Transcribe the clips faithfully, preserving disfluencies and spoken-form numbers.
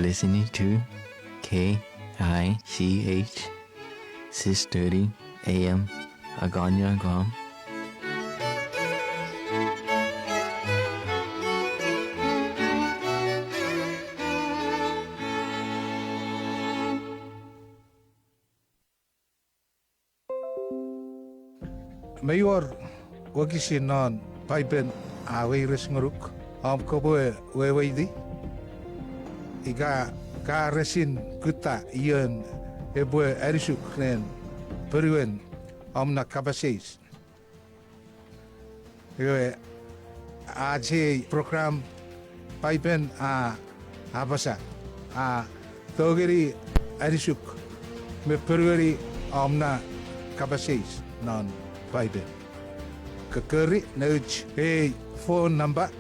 Listening to K I C H six thirty A M Agana, Guam. Mei wor wokisin non Paipen a weires ngonuk om kopwe weweiti, ika ka resin kutta ion epwe anisuk ren ponuen om na kapas eis. Iwe, ach ei program Paipen a apasa a tongeni anisuk me ponueni om na kapas eis non Paipen. Kokori nouch ei phone number,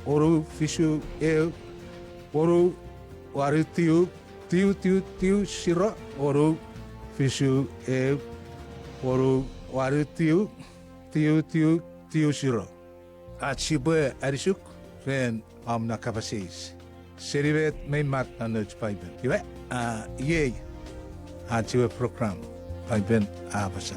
wonu fisu eu, wonu wanu tiu, tiu tiu tiu zero, wonu fisu eu, wonu wanu tiu, tiu tiu tiu zero. Ach sipwe anisuk ren om na kapas eis seni met mei mak non nouch Paipen. Iwe, a, iei ach ewe program Paipen a apasa.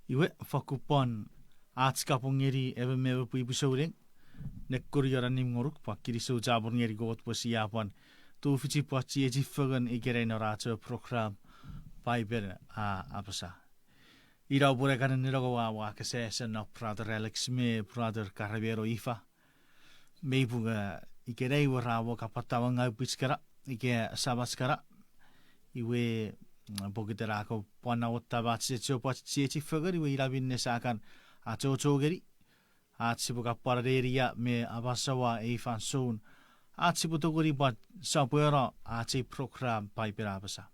Iwe, fakkun pwan ach kapong ngeni emon me emon pwipwi souneng, nekkunion annim ngonuk pwan kinisou chapur ngeni Kot pwe sia pwan tufichi pwan chiechi fengen ikenai non ach ewe program Paipen a apasa. Ina pwe ne kan nenenong ua, ua kesesen non brother Alex me brother Karameno Ifa. Mei pung, ikenai iwe ra mo kapatawa ngau pwich kana, ika samach kana. Iwe, pokiten a ko pwan nawottama ach sipwe pwan chiechi fengen, iwe ina minne sa kan achocho ngeni ach sipwe kapwan anenia me amasaua ei fansoun ach sipwe tongeni pwan sopweno ach ei program Paipen a apasa.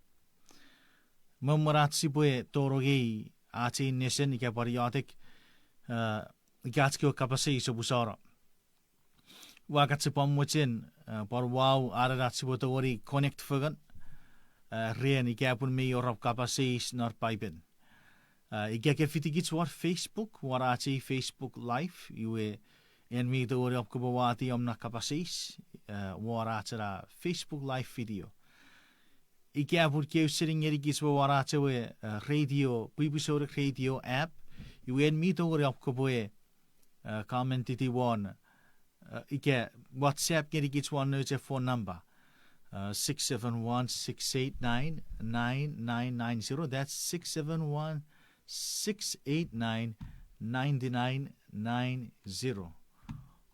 Me mwen ach sipwe tonong ei ach ei nesen ika pwan iotek, ika ach kewe kapas eis omusano, ua kan chok pwan mochen pwan wau anen ach sipwe tongeni connect fengen ren ika pun mei wor om kapas eis non Paipen. Ika ke fitikich won Facebook, won ach ei Facebook Live, iwe en mi tongeni om kopwe wati om na kapas eis won ach ena Facebook Live video. Ika pun ke ausening ngenikich pwe won ach ewe radio, pwipwi souneng radio app, iwe en mi tongeni om kopwe commentiti won, ika WhatsApp ngenikich won nouch ei phone number, six seven one, six eight nine, nine nine nine zero. That's six seven one, six eight nine, nine nine nine zero.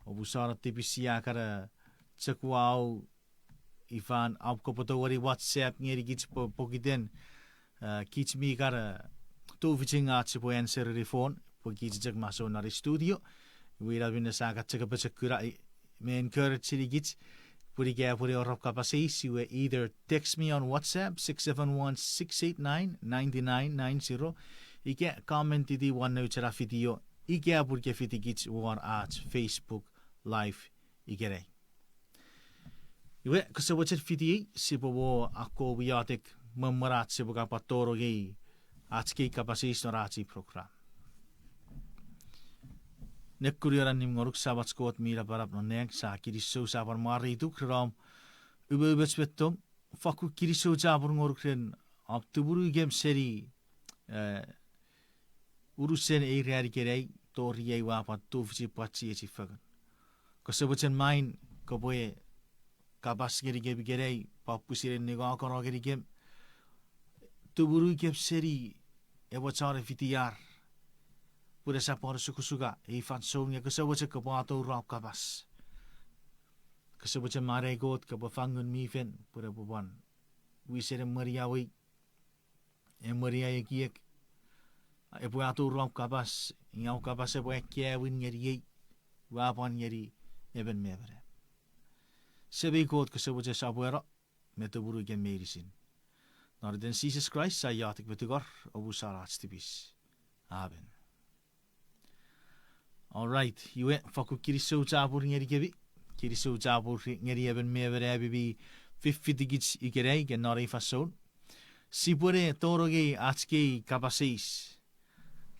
Omusano tipis sia kan chok wau ifan om kopwe tongeni WhatsApp ngenikich pokiten kich mi kan tufichin ach sipwe answerni phone pwe kich chok masoun non studio. Iwe ina minne sa kan chok apochokuna me encourage-inikich pwe ika pwe wor om kapas eis iwe either text me on WhatsApp six seven one, six eight nine, nine nine nine zero, ika commentiti won nouch ena video, ika pun ke fitikich won ach Facebook Live ikenai. Iwe, kose mochen fitiei, sipwe mo akkom iotek me mwen ach sipwe kapwan tonong ei ach kei kapas eis non ach ei program. Nekkunion annim ngonuk Samach Kot mi napanap non nang, sa kinisou, sa pwan mwareituk ren om umoumoch me tong. Fakkun kinisou chapur ngonuk ren om tumunukem seni unusen ei ran ikenai tori ei ua pwan tufichi pwan chiechi fengen. Kose mochen main kopwe kapas ngenikem ikenai pwan pwisin ningaukono ngenikem, tumunukem seni ewe chon fitiar, pun esap pwan osukosuka ei fansoun nge kose mochen kopwe atoura om kapas. Kose mochen manai Kot kopwe fang Ngun mi Fel pun epwe pwan wisen emweniawei, emweniai ekiek, epwe atoura om kapas, nge om kapas epwe akkaewin ngeniei, ua pwan ngeni emon me emon. Semei Kot, kose mochen sopweno me tumunukem meinisin. Non iten Jises Kraist sa iotek me tingor, omusano ach tipis. Amen. All right, iwe fakkun kinisou chapur ngenikemi. Kinisou chapur ngeni emon me emon ami mi fiffitikich ikenai ika non ei fansoun. Sipwene tonong ngeni ach kei kapas eis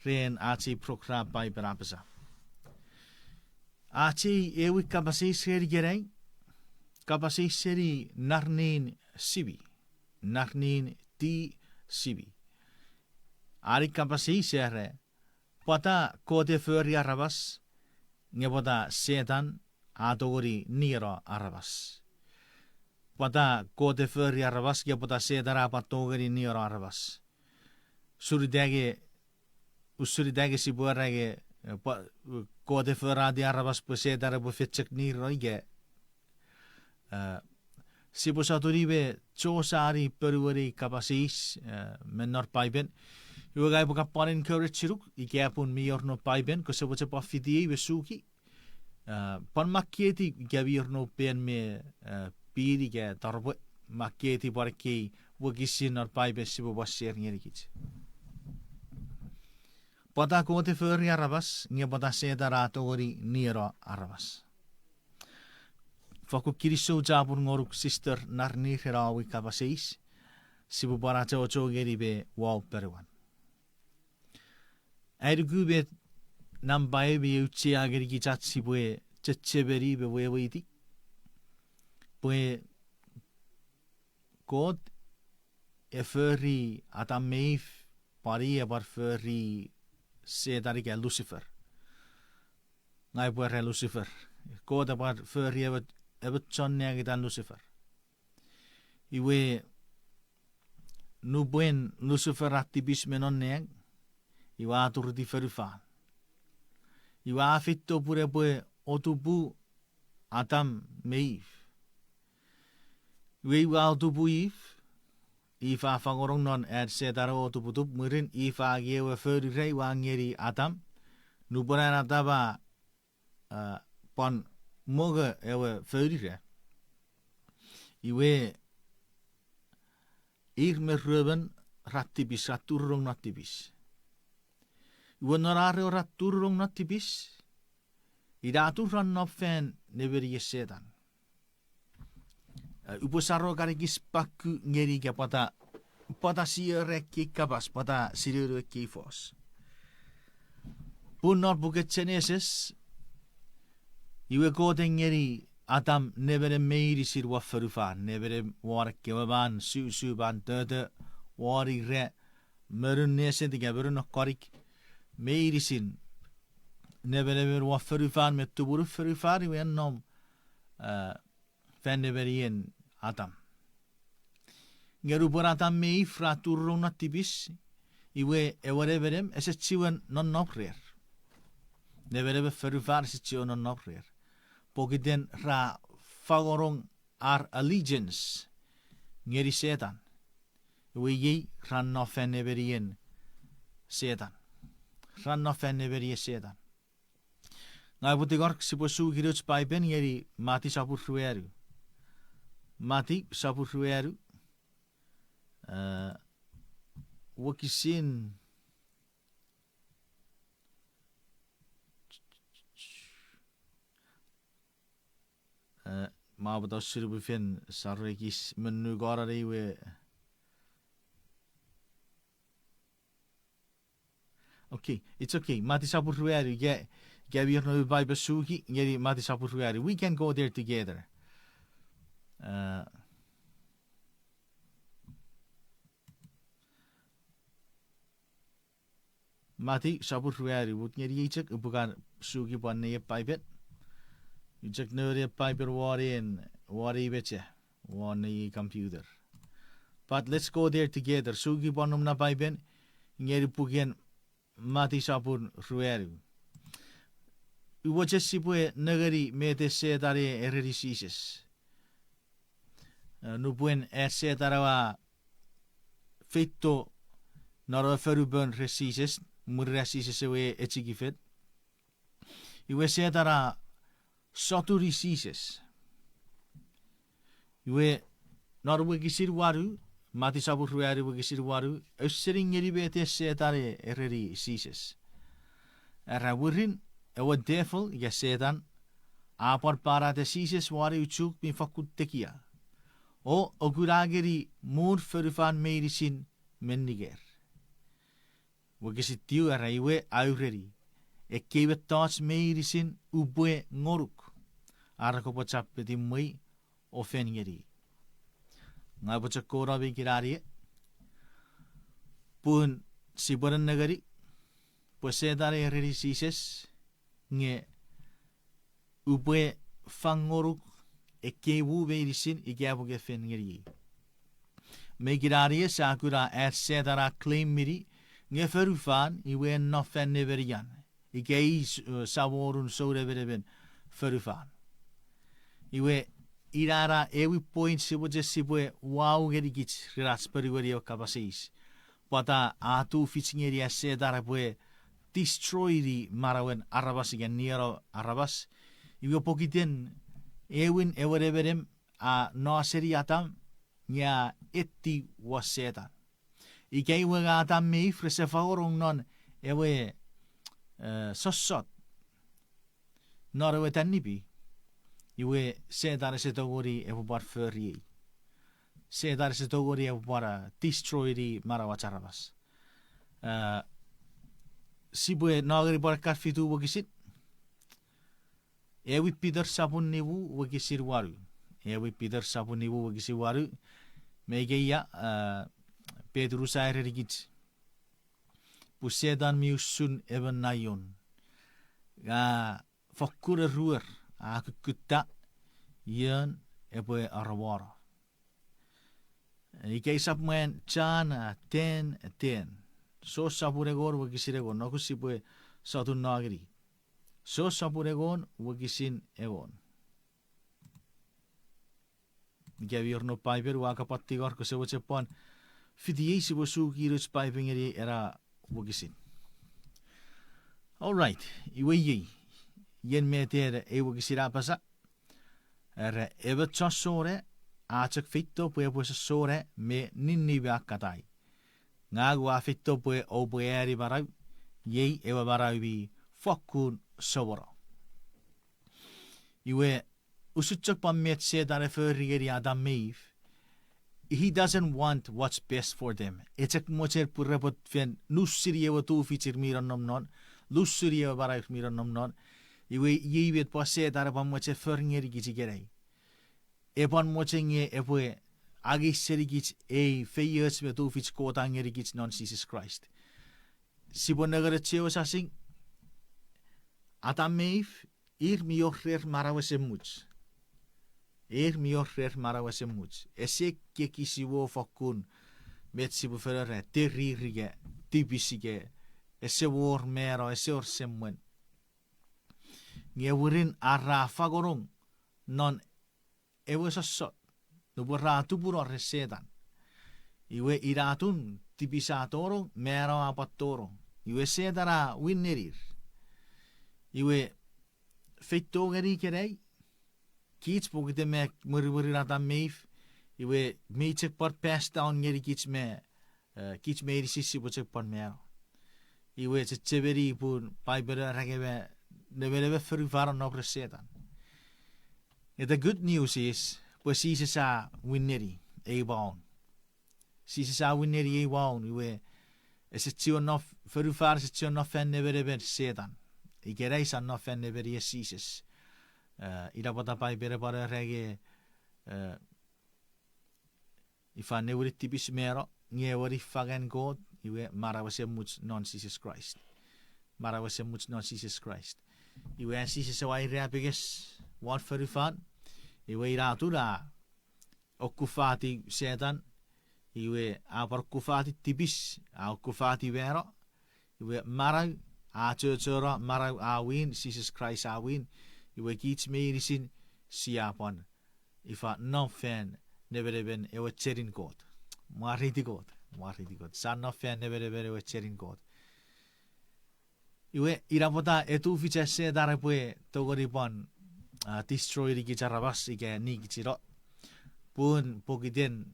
ren ach ei program Paipen A Apasa. Ach ei ewe kapas eis ren ikenai, kapas eis seni Narnin Simi, Narnin T. Simi. An ei kapas eis era, pwata Kot e fori aramas, nge pwata Setan a tongeni nieno aramas. Pwata Kot e fori aramas, nge pwata Setan a pwan tongeni nieno aramas. Usun ita nge, usun ita nge sipwe era nge, eh, pwa-, Kot e forati aramas pwe Setan epwe fen chok nieno ika, eh, sipwe sotuni me chosani ponueni kapas eis, eh, me non Paipen. Iwe ngang upwe kan pwan encourage-nuk, ika pun mi wor non Paipen, kose mochen pwan fitiei me suki. Eh, pwan makketi ika mi wor noum pen me, eh, pin ika taropwe, makketi pwan ekkei wokisin non Paipen sipwe pwan share ngenikich. Pwata Kot e fori aramas, nge pwata Setan a tongeni nieno aramas. Fakkun kinisou chapur ngonuk Sister Narni ren ewe kapas eis, sipwe pwan achocho ngeni me wau ponuan. Ai nuku met nampa ew mi auchea ngenikich ach sipwe chechemeni me weweiti pwe Kot e fori Adam me Eve, pwan i a pwan fori Setan ika Lucifer. Ngang upwe era Lucifer. Kot a pwan fori emon, emon chon nang itan Lucifer. Iwe nupwen Lucifer a tipis me non nang, iwe a turutiw fonufan. Iwe a feito pun epwe otupu Adam me Eve. Iwe, iwe a otupu Eve, Eve a fangonong non an Setan ewe otuputup, mwirin Eve a angei ewe foun ira iwe a ngeni Adam. Nupwen an Adam a, a, pwan mongo ewe foun ira, iwe ir me ruemon ra tipis, ra turunong non tipis. Iwe non ar ewe ra turunong non tipis, ina atun ra nom fan nemenien Setan. Eh, upwe saro kan ekis pakku ngeni ika pwata, pwata sia era ekkei kapas, pwata sia nono ekkei fos. Pun non puken Genesis, iwe Kot a ngeni Adam nemenem meinisin won fonufan, nemenem won ekkewe man, susu, pwan toto, won ira, monun neset ika monun konik, meinisin nemenemen won fonufan me tumunu fonufan iwe a nom, eh, fan nemenien Adam. Nge nupwen Adam me Eve ra turunong non tipis, iwe ewe nemenem ese chiwen nonnom rer. Nemenemen fonufan ese chiwen nonnom rer. Pokiten ra fangonong ar allegiance ngeni Setan. Iwe iei ra nom fan nemenien Setan. Ra nom fan nemenien Setan. Ngang upwe tingor sipwe suki nouch Paipen ngeni Mati sopun ruanu. Mati sopun ruanu. Eh, wokisin, eh, ma pwata usun upwe fen saro ekis monukano nei we. Okay, it's okay. Mati sopun ruanu, ika, ika mi wor noum Paipen, suki ngeni Mati sopun ruanu. We can go there together. Eh, Mati sopun ruanu, mut ngeniei chok, upwe kan suki pwan nei Paipen. Chok nouni Paipen won, won ei mecha, won ei computer. But let's go there together. Suki pwan noum na Paipen ngeni puken Mati sopun ruanu. Iwe chok sipwe nengeni met Setan a ereni Jises. Eh, nupwen an Setan ewe a feito non ewe fonupon ren Jises, mwirin an Jises ewe echikifel. Iwe Setan a sotuni Jises. Iwe non wokisin wanu, Mati sopun ruanu wokisin wanu, ausening ngeni met Setan a ereni Jises. Era mwirin ewe devil ika Setan a pwan pwarata Jises won eu chuk mi fakkun tekia, o a kuna ngeni muun fonufan meinisin menniker. Wokisin tiu era, iwe a ureni, ekkei mettoch meinisin upwe ngonuk, are kopwe chapetiw mwei o fen ngeni. Ngang upwe chok kouno me kinamwe, pun sipwe nennengeni pwe Setan a ereni Jises nge, upwe fang ngonuk ekkei mu meinisin ika pwe ke fen ngeniei. Me kinamwe, sia kuna an Setan a claim-ini nge fonufan iwe a nom fan nemenian, ika i s-, eh, samonun sounemenemen fonufan. Iwe, ina ena ewe point sipwe chok sipwe wau ngenikich ren ach ponueni ewe kapas eis. Pwata a tufich ngeni an Setan epwe destroy-ni manauen aramas ika nieno aramas. Iwe pokiten ewin ewe nemenem a no seni Adam, nge a eti won Setan. Ika iwe nge Adam me Eve rese fangonong non ewe, eh, sossot non ewe tanipi, iwe Setan ese tongeni epwe pwan fori ei. Setan ese tongeni epwe pwan, eh, destroy-ni manauach aramas. Eh, sipwe no ngeni pwan ekkan fitu wokisin. Ewe Peter sopun nimu wokisin wanu. Ewe Peter sopun nimu wokisin wanu. Me ikeia, eh, Petrus a erenikich pwe Setan mi usun emon naion, a fokkun eruor, a kukkutta ion epwe aromono. Ika esap mwan John, ah, ten ten. Jon sopun engon wokisin engon, nokun sipwe sotun no ngeni. Jon sopun engon wokisin engon. Ika mi wor noum Paipen, ua kapwan tingor kose mochen pwan fitiei, sipwe suki nouch Paipen ngeni ena wokisin. All right, iwe iei, ien met ei wokisin a apasa. Era, emon chon sona a chok feito pwe epwe sona me ninni me akkatai. Ngang ua feito pwe oupwe ani manau, iei ewe manau mi fokkun somono. Iwe, usun chok pwan met Setan e fori ngeni Adam me Eve, he doesn't want what's best for them. E chok mochen pwe repwe fen nusini ewe tufichir mi nonnom non, nusini ewe manauer mi nonnom non. Iwe iei met pwan Setan e pwan mochen fori ngenikich ikenai. E pwan mochen nge epwe angei senikich ei feioch me tufich Kot a ngenikich non Jises Kraist. Sipwe nengeni ewe sasing, Adam me Eve, ir mi wor rer manau esemuch. Ir mi wor rer manau esemuch. Ese kekisiwo fokkun met sipwe fen era, terir ika tipis ika ese wor mano, ese wor semwen. Nge mwirin ar ra fangonong non ewe sossot, nupwen ra tupuno ren Setan, iwe ina atun tipis a tonong, mano a pwan tonong. Iwe Setan a win ngenir. Iwe feito ngeni ikenai, kich pokiten me mwirimwirin Adam me Eve, iwe mi chok pwan pass down ngenikich me, eh, kich meinisin sipwe chok pwan mano. Iwe chechemeni pun Paipen a era nge me nemenemen fonufan a nom ren Setan. Nge the good news is pwe Jises a win neni ei maun. Jises a win neni ei maun, iwe ese chiwen nom, fonufan ese chiwen nom fan nemenemen Setan. Ikenai sia nom fan nemenien Jises. Eh, ina pwata Paipen e pwan era nge, eh, ifa niwinin tipis mano, nge ewe niffangen Kot, iwe manau esemuch non Jises Kraist. Manau esemuch non Jises Kraist. Iwe an Jises ewe irapenges won fonufan, iwe ina atun a okkufatiw Setan, iwe a pwan okkufatiw tipis, a okkufatiw mano, iwe manau a chochono, manau a win, Jises Kraist a win, iwe kich meinisin sia pwan ifa nom fan nemenemen ewe chenin Kot. Mwareiti Kot, mwareiti Kot. Sia nom fan nemenemen ewe chenin Kot. Iwe ina pwata e tufich an Setan epwe tongeni pwan, ah, destroy-ni kich aramas ika nikichino. Pun pokiten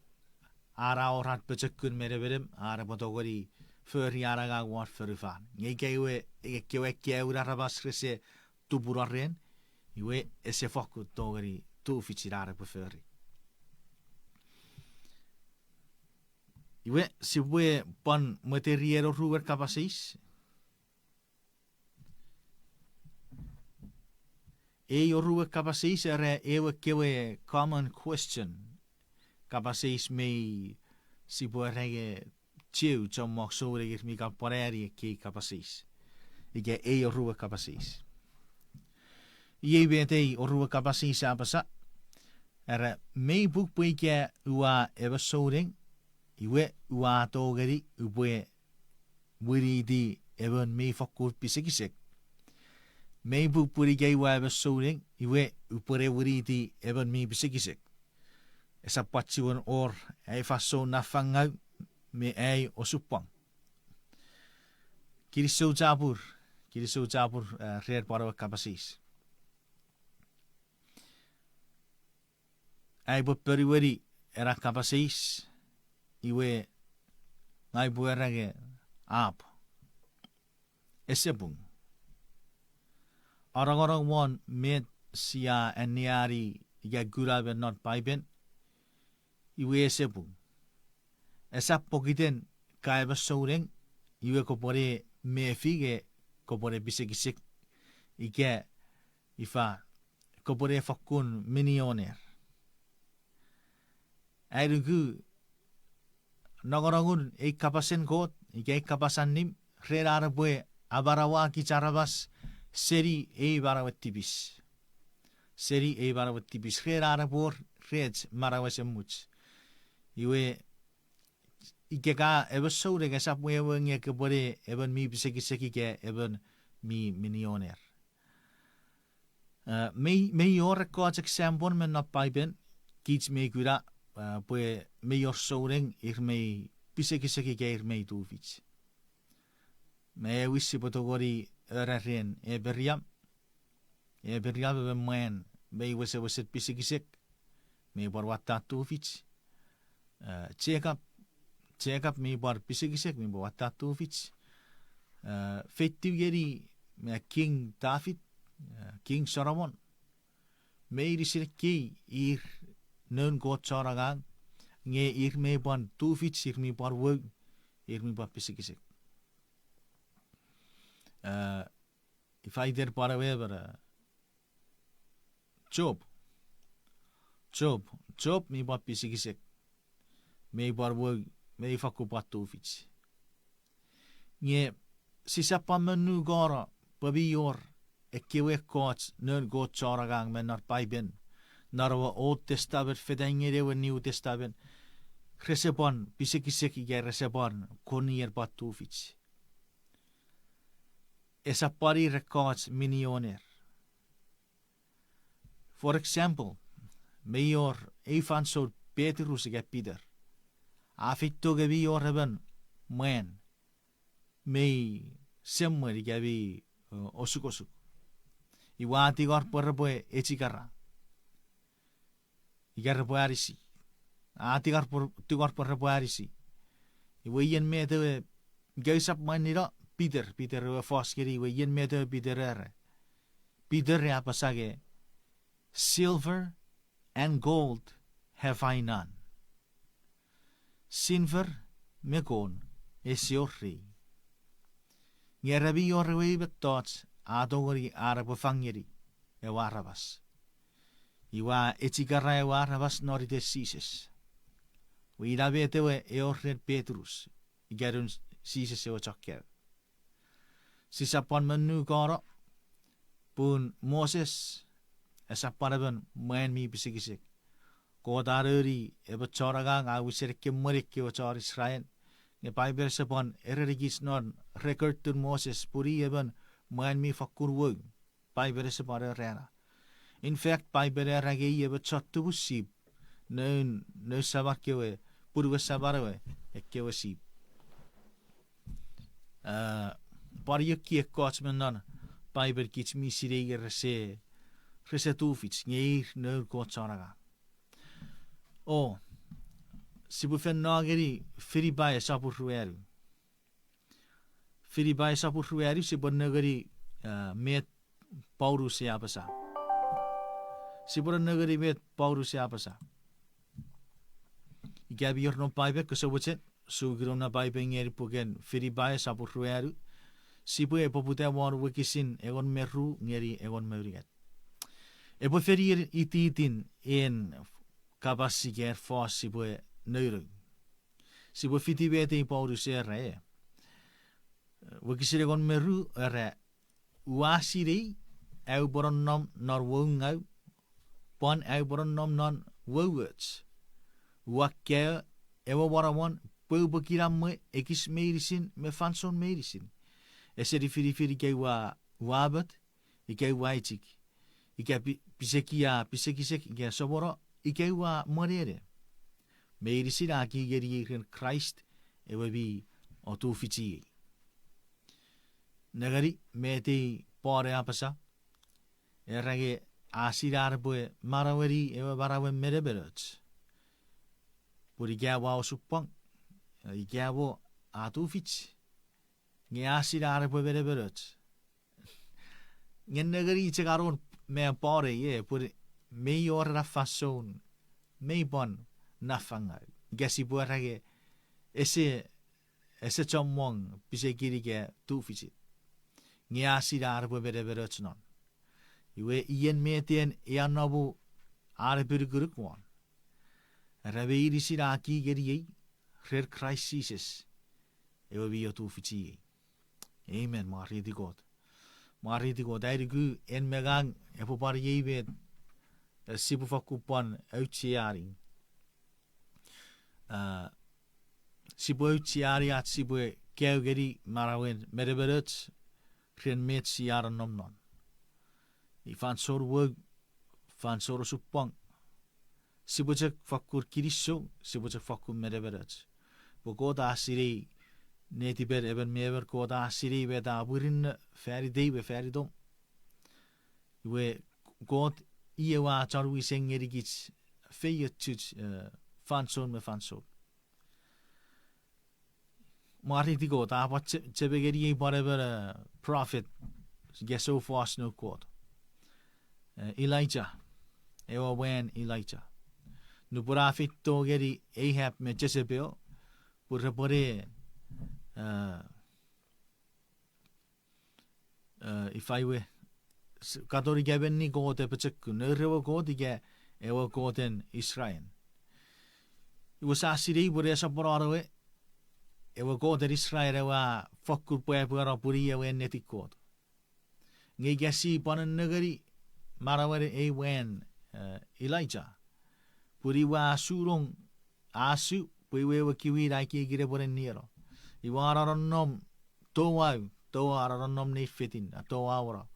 a na wor an pochokun me nemenem, a epwe tongeni fori an angang won fonufan. Nge ika iwe, ekkewe ekkewe aramas rese tupuno ren, iwe ese fokkun tongeni tufich ina repwe fori. Iwe sipwe pwan mweterien oruwen kapas eis. Ei oruwen kapas eis era ewe kewe common question. Kapas eis mei sipwe era nge cheu chommong souneng ir mi kan pwan ani ekkei kapas eis. Ika ei oruwen kapas eis. Iei met ei oruwen kapas eis a apasa. Era mei puk pwe ika ua emon souneng, iwe ua tongeni upwe winiti emon mi fokkun pisekisek. Mei puk pwe ika ua emon souneng, iwe upwene winiti emon mi pisekisek. Esap pwan chiwen wor ai fansoun nafangau me ai osupwang. Kinisou chapur, kinisou chapur, eh, ren pwan ewe kapas eis. Ai upwe ponueni ena kapas eis, iwe ngang upwe era nge, apw. Ese pung. Anongonong won met sia anneani ika kuna me non Paipen, iwe ese pung. Esap pokiten ka emon souneng, iwe kopwene mefi nge kopwene pisekisek, ika ifa, kopwene fokkun millionaire. Ai nuku, nongonongun ei kapasen Kot ika ei kapas allim ren an epwe amanaua kich aramas seni ei manauen tipis. Seni ei manauen tipis ren an epwe wor rech manau esemuch. Iwe, ika ka emon souneng esap wewe nge kopwene emon mi pisekisek ika emon mi millionaire. Eh, mei, mei wor ekkoch example me non Paipen, kich mei kuna, eh, pwe mei wor souneng ir mei pisekisek ika ir mei tufich. Me wis sipwe tongeni era ren Apraham. Apraham emon mwan mei wesewesen pisekisek, mei pwan watta tufich. Eh, Jacob, Jacob mei pwan pisekisek, mei pwan watta tufich. Eh, feitiw ngeni me King David, eh, King Solomon. Meinisin ekkei ir noun Kot chon angang, nge ir mei pwan tufich, ir mei pwan wou, ir mei pwan pisekisek. Eh, ifa iten pwan ewe emon, eh, Job. Job, Job mei pwan pisekisek. Mei pwan wou, mei fakkun pwan tufich. Nge sisap pwan monukano pwe mi wor ekkewe ekkoch noun Kot chon angang me non Paipen, non ewe Old Testament fetan ngeni ewe New Testament, rese pwan pisekisek ika rese pwan kon ir pwan tufich. Esap pwan ir ekkoch millionaire. For example, mei wor ei fansoun Petrus ika Peter. A feito nge mei wor emon mwan mei semwen ika mei, eh, osukosuk. Iwe a tingor pwe repwe echikara. Ika repwe anisi. A tingor pwe, tingor pwe repwe anisi. Iwe ien met ewe, ika usap mwanino, Peter, Peter ewe fos ngeni, iwe ien met ewe Peter era. Peter a apasa nge, silver and gold have I none. Silver me kon ese wor rei. Nge ra mi wor ewe mettoch a tongeni ar epwe fang ngeni ewe aramas. Iwe a echikara ewe aramas non iten Jises. Iwe ina met ewe a wor ren Petrus, ika noun Jises ewe chon kaeo. Sisap pwan monukano, pun Moses esap pwan emon mwan mi pisekisek. Kot a noni emon chon angang a wisen ekkemweni ekkewe chon Israel. Nge Paipen ese pwan erenikich non record tun Moses pun i emon mwan mi fakkun wou. Paipen ese pwan erana. In fact, Paipen era nge i emon chon tumun sip. Noun, noun saman kewe, punuwen saman ewe, ekkewe sip. Eh, pwan ioki ekkoch me non Paipen kich mi sinei nge rese, rese tufich, nge ir noun Kot chon angang. O, sipwe fen no ngeni Filipai sopun ruanu. Filipai sopun ruanu sipwe nengeni, eh, met Paulus e apasa. Sipwe nengeni met Paulus e apasa. Ika mi wor noum Paipen kose mochen, suki noum na Paipen ngeni puken Filipai sopun ruanu, sipwe poputa won wokisin engon me ru ngeni engon me unungat. Epwe fen ir ititin en kapas ika fos sipwe nounou. Sipwe fiti met ei Paulus era e. Wokisin engon me ru era, ua sinei, aupwe nonnom non woungau, pwan aupwe nonnom non wouoch. Ua kaeo ewe monomon pwe upwe kinamwe ekis meinisin me fansoun meinisin. Ese nifinifin ika ua, ua mot, ika ua echik, ika pi-, pisekia pisekisek ika sopono, ika ua mwanene. Meinisin a ki ngeniei ren Kraist ewe mi otufichiei. Nengeni met ei Paul e apasa, era nge a sinei an epwe manaueni ewe manauen menemenoch. Pun ika ua osupwang, ika mo a tufich, nge a sinei an epwe menemenoch. Nge nengeni chok anon me Paul e, e, pwe mei wor ena fansoun, mei pwan nafangau. Ika sipwe era nge ese, ese chommong pisekin ika tufichin. Nge a sinei an epwe menemenoch non. Iwe ien met en e anomu an epinukunuk won. Era meinisin a ki ngeniei ren Kraist Jises, ewe mi otufichiei. Amen, mwareiti Kot. Mwareiti Kot, ai nuku en me ngang epwe pwan iei met, eh, sipwe fakkun pwan aucheani. Ah, sipwe aucheani ach sipwe kaeo ngeni manauen menemenoch ren met sia nonnom non. Ifa fansoun wou, fansoun osupwang, sipwe chok fakkun kinisou, sipwe chok fakkun menemenoch. Pwe Kot a sinei netipen emon me emon, Kot a sinei met a murinno fan itei me fan itom. Iwe Kot i ewe a chon wisen ngenikich feiochuch, eh, fansoun me fansoun. Mwareiti Kot, a pwan che-, cheme ngeniei pwan emon, eh, prophet, ika soufos noun Kot. Eh, Elijah, ewe mwan Elijah. Nupwen a feito ngeni Ahab me Jezebel, pwe repwene, eh, eh, ifa iwe, s-, katon ika menni Kot e pochokun, nour ewe Kot ika ewe Koten Israel. Iwe sia sinei pwe ne soponon ewe, ewe Koten Israel ewe a fokkun pwapwano pwe i ewe ennetin Kot. Nge ika si pwan nengeni manauen ei mwan, eh, Elijah, pwe iwe a sunong, a su pwe iwe ewe kiwin a ekieki ne pwene nieno. Iwe a nonnom, touau, touau, a nonnom nei fetin, a touauno.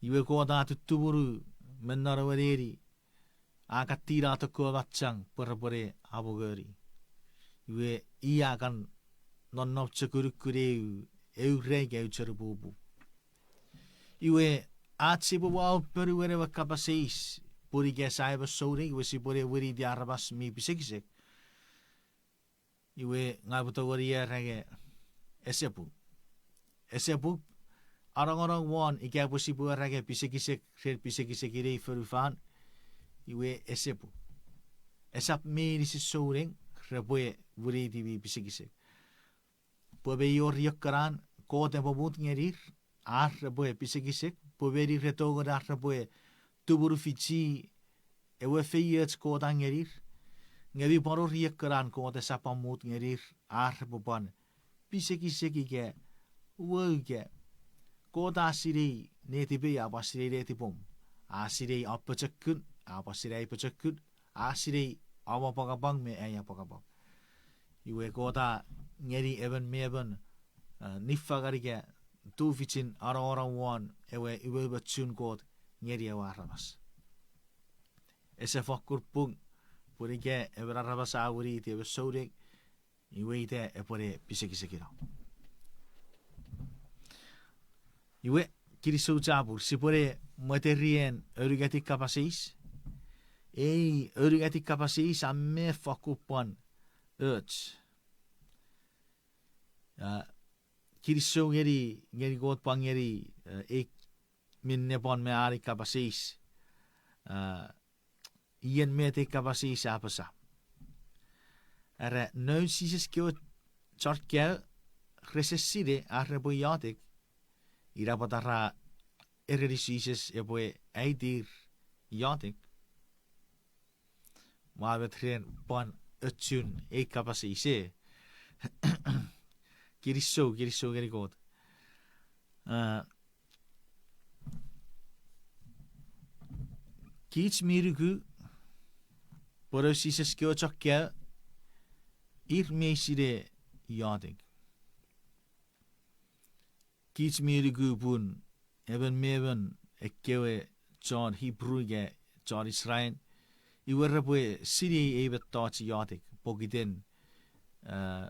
Iwe Kot a tuttumunu me non ewe neni, a kan tinato kewe machang pwe repwene amongoni. Iwe i a kan nonnom chokunukun eu, eu rek, eu chenupupu. Iwe, ach sipwe wau ponuen ewe kapas eis, pun ika sia emon souneng iwe sipwene winiti aramas mi pisekisek. Iwe ngang upwe tongeni era nge ese pung. Ese pung, anongonong won ika pwe sipwe era nge pisekisek ren pisekisekin ei fonufan, iwe ese pung. Esap meinisin souneng repwe winiti mi pisekisek. Pwe mei wor iekkenan Kot epwe mut ngenir ar repwe pisekisek, pwe meni re tongeni ar repwe tumunu fichi ewe feioch Kot a ngenir. Nge mi pwan wor iekkenan Kot esap pwan mut ngenir ar repwe pwan pisekisek ika wou ika. Kot a sinei netipei, a pwan sinei netipom. A sinei om pochokun, a pwan sinei ai pochokun. A sinei om apwangapwang me ai apwangapwang. Iwe Kot a ngeni emon me emon, eh, niffangen ika tufichin anongonong won ewe umoumochun Kot ngeni ewe aramas. Ese fokkun pung, pun ika emon aramas a winiti emon souneng, iwe ita epwene pisekisekino. Iwe, kinisou chapur, sipwene mweterien aunungatin kapas eis. Ei aunungatin kapas eis a mi fokkun pwan och. Ah, kinisou ngeni, ngeni Kot pwan ngeni, eh, ei minne pwan me an ei kapas eis. Eh, ien met ei kapas eis a apasa. Era noun Jises kewe chon kaeo rese sinei ar repwe iotek, ina pwata ra ereni Jises epwe aitir iotek. Ua met ren pwan ochun ei kapas eis e. Kinisou, kinisou ngeni Kot. Ah, kich mi nuku pwe noun Jises kewe chon kaeo, ir mi sinei iotek. Kich mi nuku pun emon me emon ekkewe chon Hebrew ika chon Israel, iwe repwe sinei ei mettoch iotek pokiten, eh,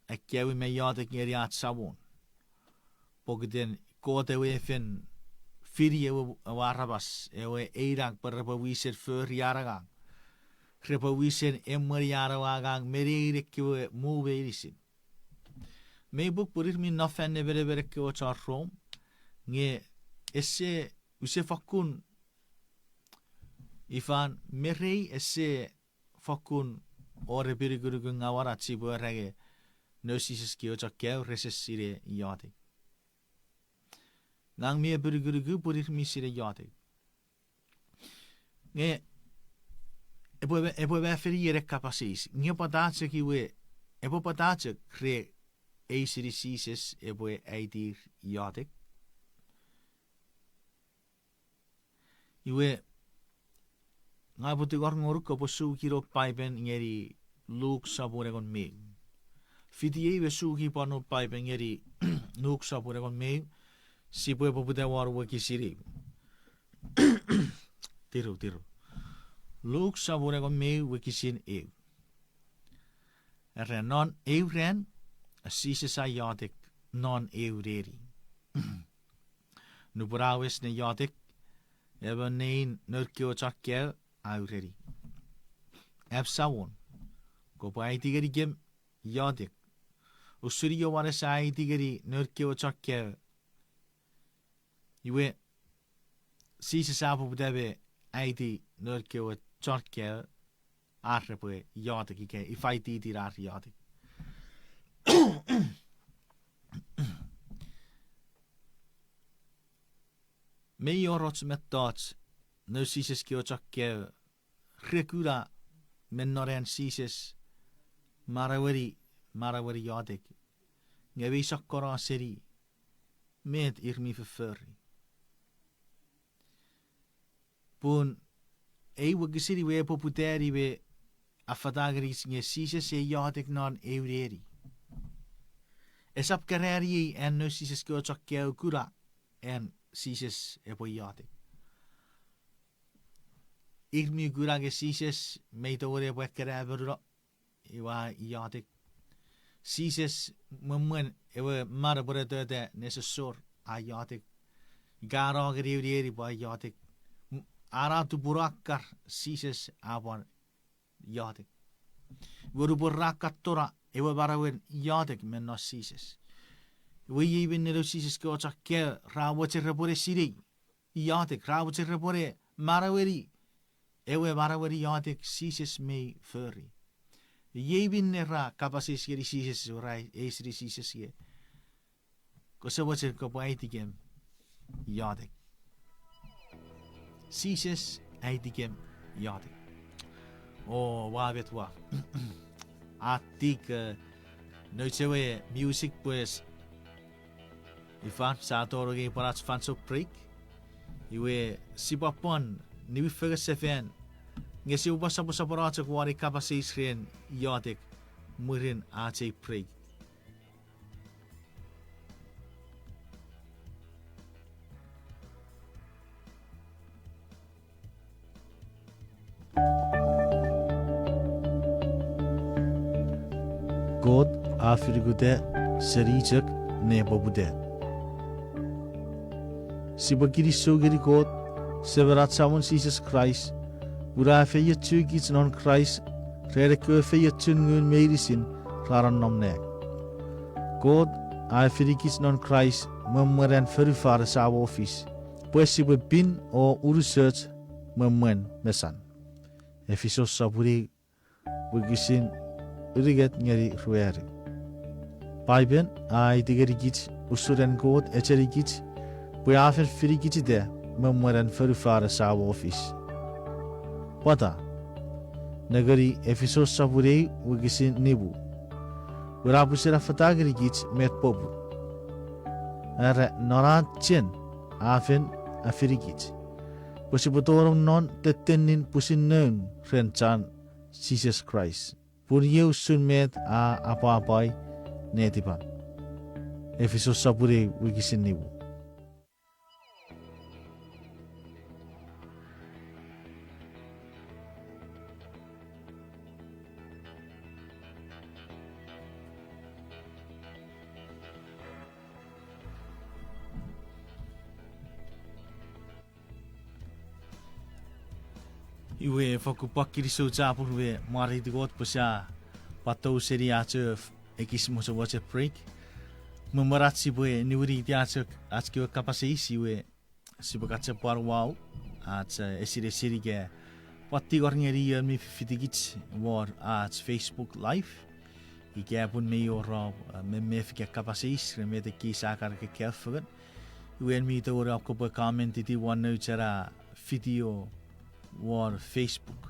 ekkewe mi iotek ngeni ach Samon. Pokiten Kot ewe fen fini ewe, ewe aramas, ewe einang pwe repwe wisen fori an angang. Repwe wisen emweni an ewe angang me nein ekkewe mu meinisin. Mei puk pwe ir mi no fan nemenemen ekkewe chon Rom, nge ese, use fakkun, ifan me rei ese fakkun wor epinukunuk ngawan ach sipwe era nge noun Jises kewe chon kaeo rese sinei iotek. Ngang mi epinukunuku pwe ir mi sinei iotek. Nge epwe, epwe mafeni ena kapas eis. Nge pwata chok iwe, epwe pwata chok re eisini Jises epwe aitir iotek. Iwe, ngang upwe tingor ngonuk kopwe suki non Paipen ngeni Luk sopun engon me eu. Fiti ei iwe suki pwan non Paipen ngeni Luk sopun engon me eu, sipwe poputa won wokisin eu. Tiru, tiru. Luk sopun engon me eu wokisin eu. Era non eu ran, Jises a iotek non eu neni. Nupwen a wes ne iotek, emon nein noun kewe chon kaeo a ureni, Am Samon, kopwe aiti ngenikem iotek, usun Ioanes a aiti ngeni noun kewe chon kaeo. Iwe, Jises a poputa me aiti noun kewe chon kaeo ar repwe iotek ika ifa ititin ar iotek. Mei wor och mettoch noun Jises kewe chon kaeo re kuna me non an Jises manaueni, manaueni iotek, nge mei sokkono seni met ir mi fofori. Pun ei wokisin iwe epwe poputani me affata ngenikich nge Jises e iotek non eu neni. Esap keraniei an noun Jises kewe chon kaeo kuna an Jises epwe iotek. Ir mi kuna nge Jises mei tongeni epwe akkanamonuno, iwe a iotek. Jises, mwemwen ewe manau epwe tota nesosor, a iotek. Ika a no ngeni eu neni pwe a iotek. Ana tupunakkar Jises a pwan iotek. Iwe nupwen ra kattona ewe manauen iotek me non Jises, iwe iei minne noun Jises kewe chon kaeo ra mochen repwene sinei iotek, ra mochen repwene manaueni ewe manauen iotek Jises mei fori. Iei minne ra kapas eis ngeni Jises, ra eisini Jises ie, Kose mochen kopwe aitikem iotek? Jises, aitikem iotek. O, ua met ua. Atik, eh, nouch ewe music pwe s-, ifan sia tonong ei pwan ach fansoun break. Iwe sipwe pwan niwin fengen sefan, nge sipwe pwan soposopono chok won ei kapas eis ren iotek mwirin ach ei break. Kot a finukuta seni chok ne poputa. Sipwe kinisou ngeni Kot, Semen ach Samon Jises Kraist, pun a efeiochu kich non Kraist ren ekkewe feiochun ngun meinisin ra nonnom nang. Kot a efinikich non Kraist me mwen an fonufan esamo fis, pwe sipwe pin o unusoch me mwen mesan. Efisos sopun ew, wokisin unungat ngeni ruanu. Paipen a aiti ngenikich usun an Kot echenikich pwe a fen finikichita me mwen an fonufan esamo fis. Pwata? Nengeni Efisos sopun ew wokisin nimu. Wen a pwisin affata ngenikich met popun, are non an chen a fen afinikich, pwe sipwe tonong non tettenin pwisin noun ren chan Jises Kraist, pun iei usun met a apwapwai netipan. Efisos sopun ew wokisin nimu. Iwe fokkun pwan kinisou chapur me mwareiti Kot pwe sia pwan tou seni ach ewe ekis mochomochen break. Me mwen ach sipwe niwiniti ach, ach kewe kapas eis iwe sipwe kachepwan wau ach, eh, esinesin ika pwan tingor ngeni ion mi fifitikich won ach Facebook Live. Ika pun mei wor om, eh, memef ika kapas eis ren met ekkei sia kan kaeo fengen, iwe en mi tongeni om kopwe comment-iti won nouch ena video won Facebook.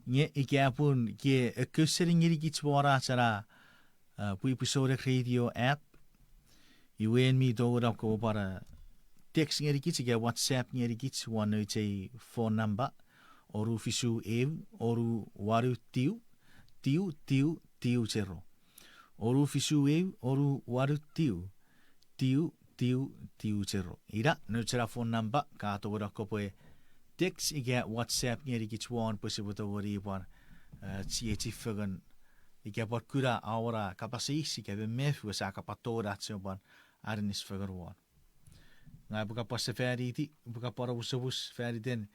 Nge ika pun ke ekkewe ausening ngenikich won ach ena, eh, pwipwi souneng radio app, iwe en mi tongeni om kopwe pwan, eh, text ngenikich ika WhatsApp ngenikich won nouch ei phone number, onu fisu eu, onu wanu tiu, tiu, tiu, tiu, zero. Onu fisu eu, onu wanu tiu, tiu, tiu, tiu, zero. Ina nouch ena phone number ka tongeni om kopwe text ika WhatsApp ngenikich won pwe sipwe tongeni pwan, eh, chiechi fengen ika pwan kuna awora kapas eis ika memef iwe sia kan pwan tongeni ach sipwe pwan aninis fengen won. Ngang upwe kan pwan sefaniti, upwe kan pwan omusomus fan iten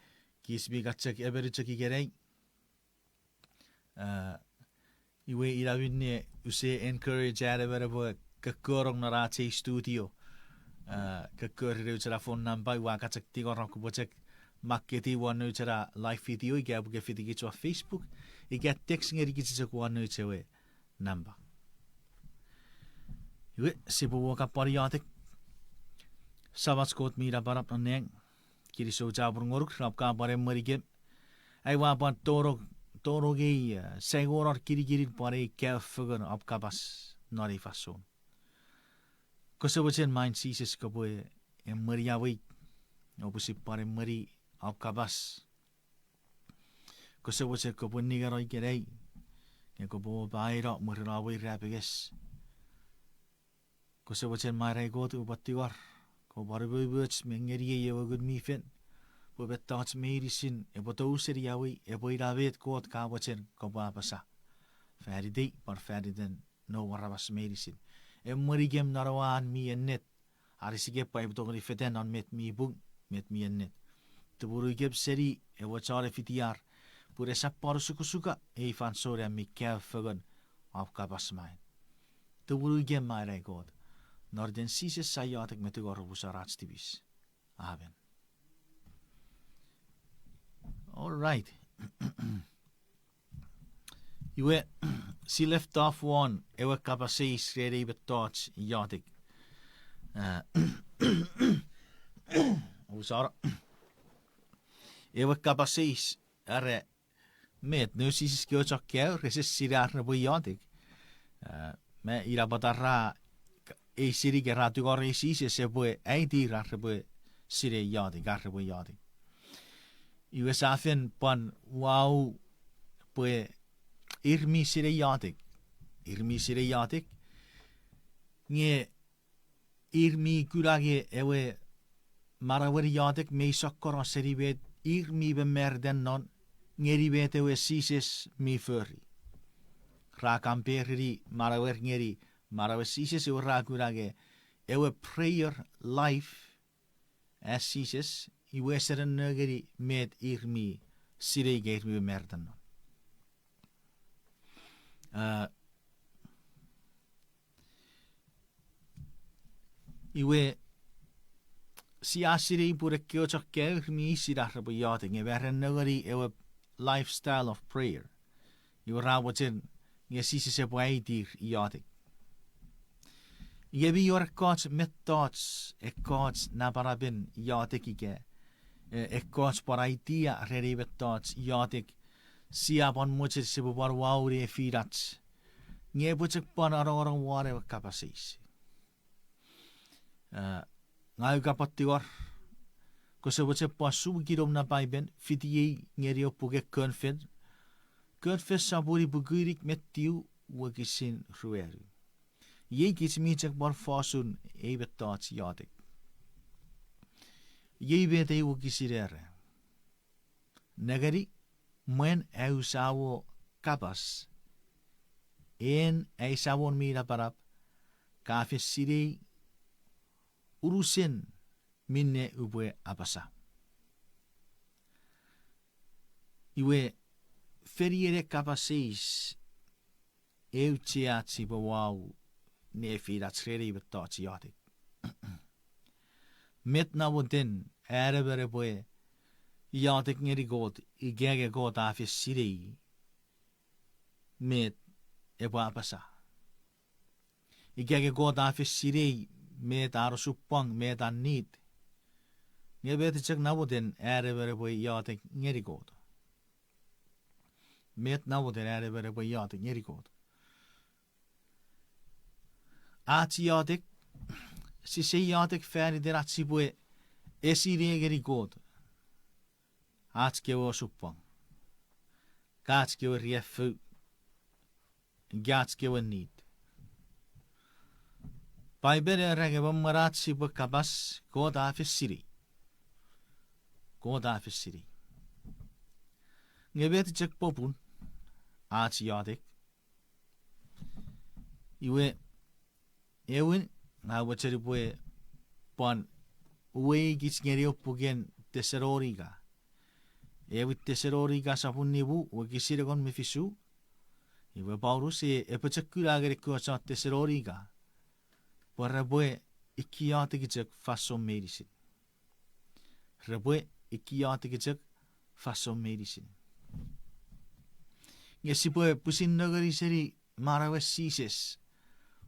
kich mi kan chok emon chok ikenai. Eh, iwe ina minne use encourage an emon epwe kokkorong non ach ei studio, eh, kokkori nouch ena phone number, iwe a kan chok tingor om kopwe chok makketi won nouch ena live video ika pwe ke fitikich won Facebook, ika text ngenikich chok won nouch ewe number. Iwe sipwe wor kan pwan iotek. Samach Kot mi napanap non nang, kinisou chapur ngonuk ren om ka pwan emwenikem. Ai ua pwan tonong, tonong ei, eh, saingonon kinikinin pwan ei kaeo fengen om kapas non ei fansoun. Kose mochen main Jises kopwe emweniawei, o pwisin pwan emweni om kapas. Kose mochen kopwe ningeno ikenai, nge kopwe opaino mwirin om we irapenges. Kose mochen main ai Kot upwe tingor, kopwe pwan umoumoch me ngeniei ewe Ngun mi Fel, pwe mettoch meinisin epwe tou seni awei, epwe ina met Kot ka mochen kopwe apasa fan itei pwan fan iten noum aramas meinisin. Emwenikem non ewe aan mi ennet, anisikem pwe aipwe tongeni fetan non met mi pung, met mi ennet. Tumunukem seni ewe chon efitiar, pun esap pwan osukosuka ei fansoun am mi kaeo fengen om kapas main. Tumunukem main ai Kot. Non iten Jises ai iotek me tingor, omusano ach tipis. Amen. All right. Iwe, si left off won ewe kapas eis ren ei mettoch iotek. Eh, omusano. Ewe kapas eis, are met, noun Jises kewe chon kaeo rese sinei ar repwe iotek. Eh, me ina pwata ra eisini ika ra tungorei Jises epwe aitir ar repwe sinei iotek, ar repwe iotek. Iwe sia fen pwan wau pwe ir mi sinei iotek. Ir mi sinei iotek. Nge ir mi kuna nge ewe manauen iotek mei sokkono seni met ir mi mamarita non, ngeni met ewe Jises mi fori. Ra compare-ini manauer ngeni manauen Jises, iwe ra kuna nge ewe prayer life as Jises, iwe ese nonno ngeni met ir mi sinei ika ir mi mamarita non. Ah, Iwe, sia sinei pun ekkewe chon kaeo mi sinei ar repwe iotek, nge me ra nengeni ewe lifestyle of prayer. Iwe ra mochen nge Jises epwe aitir iotek. Iwe mi wor ekkoch mettoch, ekkoch napanapen iotek ika, e, ekkoch pwan idea ren ei mettoch iotek, sia pwan mochen sipwe pwan uwau nefinach. Nge epwe chok pwan anongonong won ewe kapas eis. A, ngang ua kapas tingor, kose mochen pwan suki nom non Paipen, fitiei ngeni ewe puken Konfen, Konfen sopun ipuku inik me tiu, wokisin ruanu. Iei kich mi chok pwan fosun ei mettoch iotek. Iei met ei wokisin era. Nengeni, mwen ai usano kapas, en ai Samon mi napanap, ka fen sinei unusen minne upwe apasa. Iwe, fen iei ewe kapas eis, aucheach sipwe uwau nefinach ren ei mettoch iotek. Met namoten an emon epwe iotek ngeni Kot ika nge Kot a fen sinei met epwe apasa? Ika nge Kot a fen sinei met an osupwang, met an need. Nge met chok namoten an emon epwe iotek ngeni Kot? Met namoten an emon epwe iotek ngeni Kot? Ach iotek, sise iotek fan iten ach sipwe esinei ngeni Kot ach kewe osupwang, ika ach kewe riaffou, ika ach kewe need. Paipen era nge me mwen ach sipwe kapas, Kot a fen sinei. Kot a fen sinei. Nge met chok popun ach iotek? Iwe, ewin, ngang ua mochen upwe pwan uwei kich ngeni ewe puken Tesalonika. Ewin Tesalonika sopun nimu, wokisin engon me fisu. Iwe Paulus e, epwe chok kuna ngeni ekkewe chon Tesalonika pwe repwe ikkiotek chok fansoun meinisin. Repwe ikkiotek chok fansoun meinisin. Nge sipwe pwisin nengeni seni manauen Jises,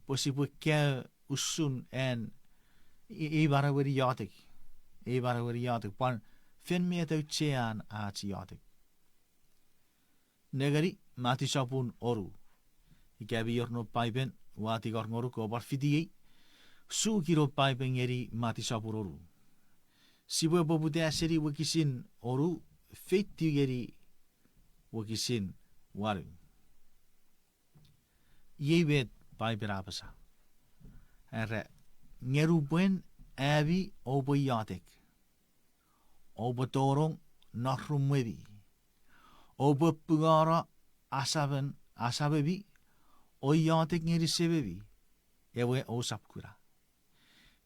pwe sipwe kaeo usun an, i-, ei manauen iotek. Ei manauen iotek. Pwan fen met auchean ach iotek. Nengeni, Mati sopun onu. Ika mi wor noum Paipen, ua tingor ngonuk oupwe pwan fitiei. Suki noum Paipen ngeni Mati sopun onu. Sipwe poputa seni wokisin onu, feitiw ngeni wokisin wanu. Iei met Paipen a apasa. Era, nge nupwen ami oupwe iotek, oupwe tonong non rumwemi, oupwe pungano asamen, asamemi, o iotek ngeni Sememi, ewe ousap kuna.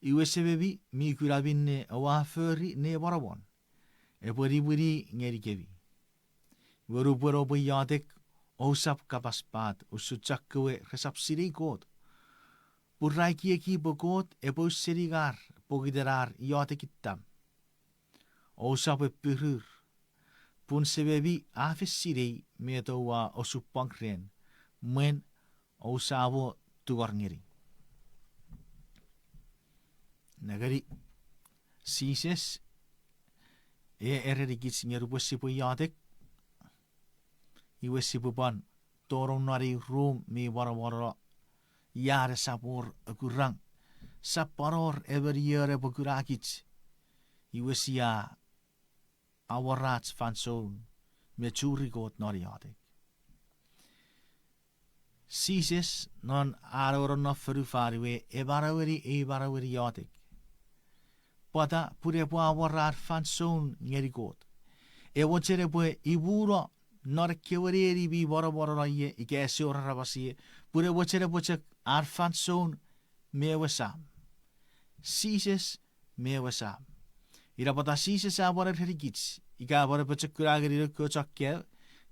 Iwe Sememi mi kuna minne oua fori ne monomon, epwe niwini ngenikemi. Iwe nupwen oupwe iotek, ousap kapas pwat usun chok kewe resap sinei Kot, pun ra ekieki pwe Kot epwe ausening ar pokiten ar iotek ittam. Ousap epirur, pun Sememi a fen sinei met oua osupwang ren, mwen ousamo tungor ngeni. Nengeni, Jises e erenikich nge nupwen sipwe iotek, iwe sipwe pwan tonong non ei rum mi monomonono, ia esap wor akurang, esap pwan wor emon ion epwe kunakich, iwe sia awora ach fansoun me churi Kot non iotek. Jises non an epwe nonnom non fonufan we e manaueni ei manauen iotek. Pwata? Pun epwe awora an fansoun ngeni Kot. E mochen epwe imuno non ekkewe neni mi monomonono ie ika ese wor aramas ie, pun e mochen epwe chok an fansoun me ewe Sam. Jises me ewe Sam. Ina pwata Jises a pwan erenikich ika a pwan apochokuna ngeni noun kewe chon kaeo,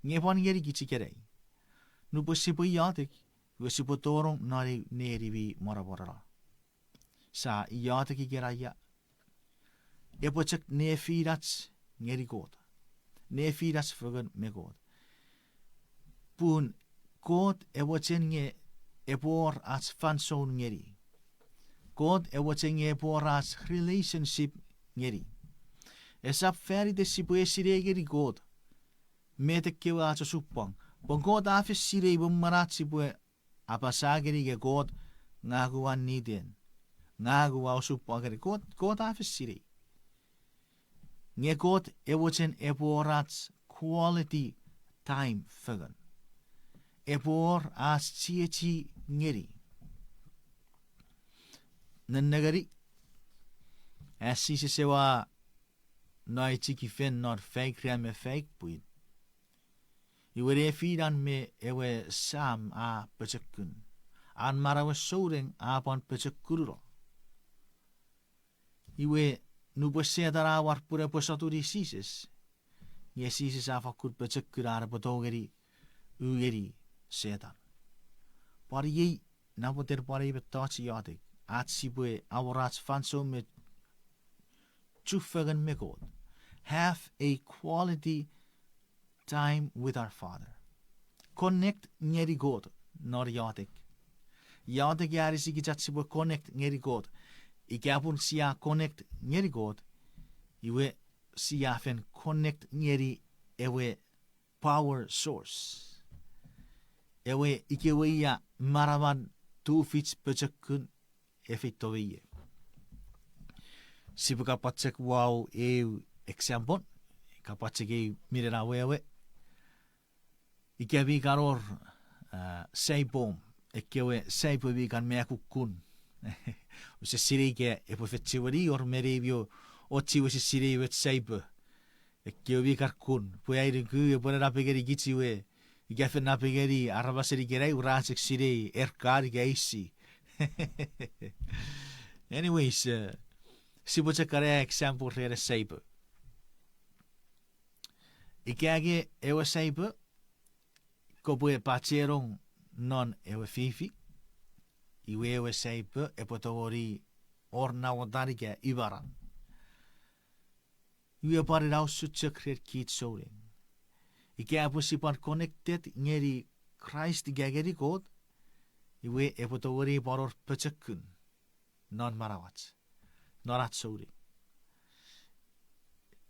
nge pwan ngenikich ikenai. Nupwen sipwe iotek, iwe sipwe tonong non eu neni mi monomonono. sia iotek ikenai ia, epwe chok nefinach ngeni Kot. Nefinach fengen me Kot. Pun Kot e mochen nge epwe wor ach fansoun ngeni. Kot e mochen nge epwe wor ach relationship ngeni. Esap fan iten sipwe sinei ngeni Kot met ekkewe ach osupwang. Pwe Kot a fen sinei me mwen ach sipwe apasa ngeni nge Kot, ngang ua niten. Ngang ua osupwang ngeni Kot, Kot a fen sinei. Nge Kot e mochen epwe wor ach quality time fengen. Epwe wor ach chiechi ngeni. Nennengeni, as Jises ewe a no echikifen non faik ran me faik pwin, iwe nefinan me ewe Sam a pochokun. An manauen souneng a pwan pochokununo. Iwe nupwen Setan a war pun epwe sotuni Jises, nge Jises a fakkun pochokun an epwe tongeni u ngeni Setan. Pwan iei, namoten pwan ei mettoch iotek, ach sipwe awora ach fansoun me chufengen me Kot. Have a quality time with our Father. Connect ngeni Kot non iotek. Iotek a anisikich ach sipwe connect ngeni Kot. Ika pun sia connect ngeni Kot, iwe sia fen connect ngeni ewe power source. Ewe ikewe ia manaman, tufich, pochokun, efeito me ie. Sipwe kapachek wau eu example, kapachek eu minen awewe. Ika mi kan wor, ah, saipom, ekkewe saipo mi kan makukkun. Use sinei ika epwe fen chiwen wor me neimi o, ochiwe use sinei met saipo. Ekkewe mi kan kun, pwe ai nuku epwe napengeni kich iwe, ika fen napengeni aramasen ikenai, ura chok sinei erkan ika isi. Anyways, eh, sipwe chok kan example ren saipo. Ika nge ewe saipo, kopwe pachenong non ewe fifi, iwe ewe saipo epwe tongeni wor namotan ika imaran. Iwe pwan ina usun chok ren kich souneng. Ika pwe sipwe pwan connected ngeni Kraist ika ngeni Kot, iwe epwe tongeni pwan wor pochokun non manauach, non ach souneng.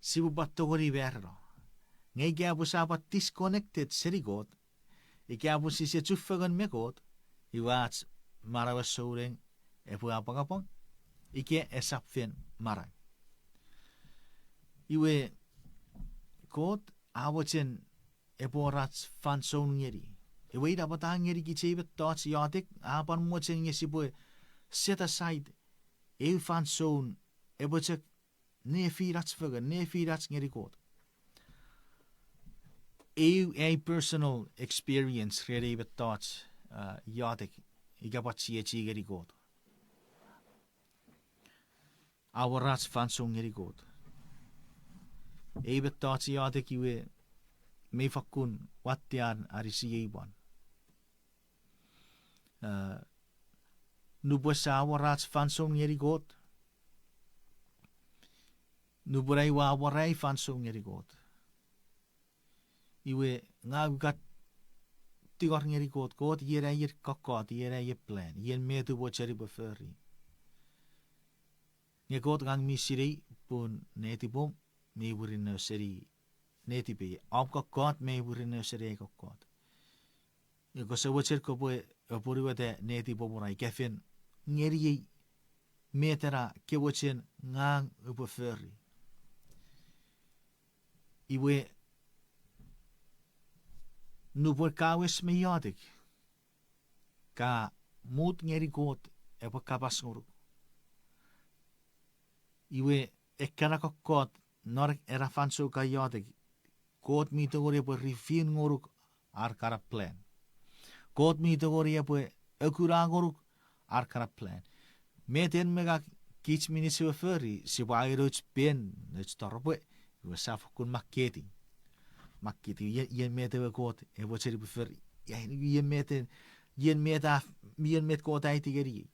Sipwe pwan tongeni mareno. Nge ika pwe sia pwan disconnected seni Kot, ika pwe sise chufengen me Kot, iwe ach manauen souneng epwe apwangapwang, ika esap fen manau. Iwe Kot a mochen epwe wor ach fansoun ngeni. Iwe ina pwata a ngenikich ei mettoch iotek, a pwan mochen nge sipwe set aside eu fansoun epwe chok nefinach fengen, nefinach ngeni Kot. Eu ai personal experience ren ei mettoch, ah, iotek, ika pwan chiechi ngeni Kot. Awora ach fansoun ngeni Kot. Ei mettoch iotek iwe mei fakkun watte an anisiei pwan. Ah, nupwen sia awora ach fansoun ngeni Kot, nupwen ai ua awora ai fansoun ngeni Kot, iwe ngang ua kan tingor ngeni Kot, Kot, iei ai kokkot, iei ai plan, iei met upwe cheni upwe fori. Nge Kot, ngang mi sinei pun netipom mi murinno seni netipei, om kokkot mi murinno seni ai kokkot. Nge kose mochen kopwe apwonueta netipom ika fen ngeniei met ena ke mochen ngang upwe fori. Iwe nupwen ka wes me iotek, ka mut ngeni Kot epwe kapas ngonuk. Iwe ekkana kokkot non ena fansoun ka iotek, Kot mi tongeni epwe reveal ngonuk ar kana plan. Kot mi tongeni epwe akuna ngonuk ar kana plan. Met en me ngang kich mi niche we fori, sipwe angei nouch pen, nouch toropwe, iwe sia fokkun makketi. Makketi, ien, ien met ewe Kot epwe cheni upwe fori. Ien, ien met en, ien met a, ien met Kot a aiti ngeniei.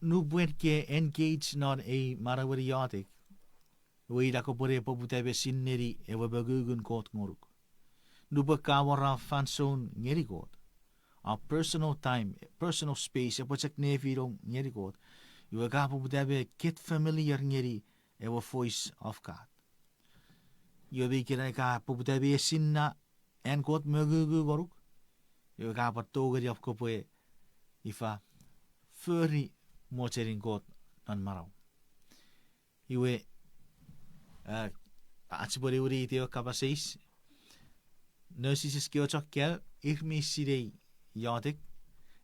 nupwen ke engage non ei manauen iotek, iwe ina kopwene poputa me sinneni ewe mongungun Kot ngonuk. Nupwen ka awora fansoun ngeni Kot, a personal time, personal space epwe chok nefinong ngeni Kot, iwe ka poputa me get familiar ngeni ewe voice of God. Iwe me ikenai ka poputa me esinna an Kot mongungun ngonuk, iwe ka pwan tongeni ap kopwe ifa, fori mochenin Kot non manau. Iwe, ach sipwe niwiniti ewe kapas eis, non Jises kewe chon kaeo, ir mi sinei iotek,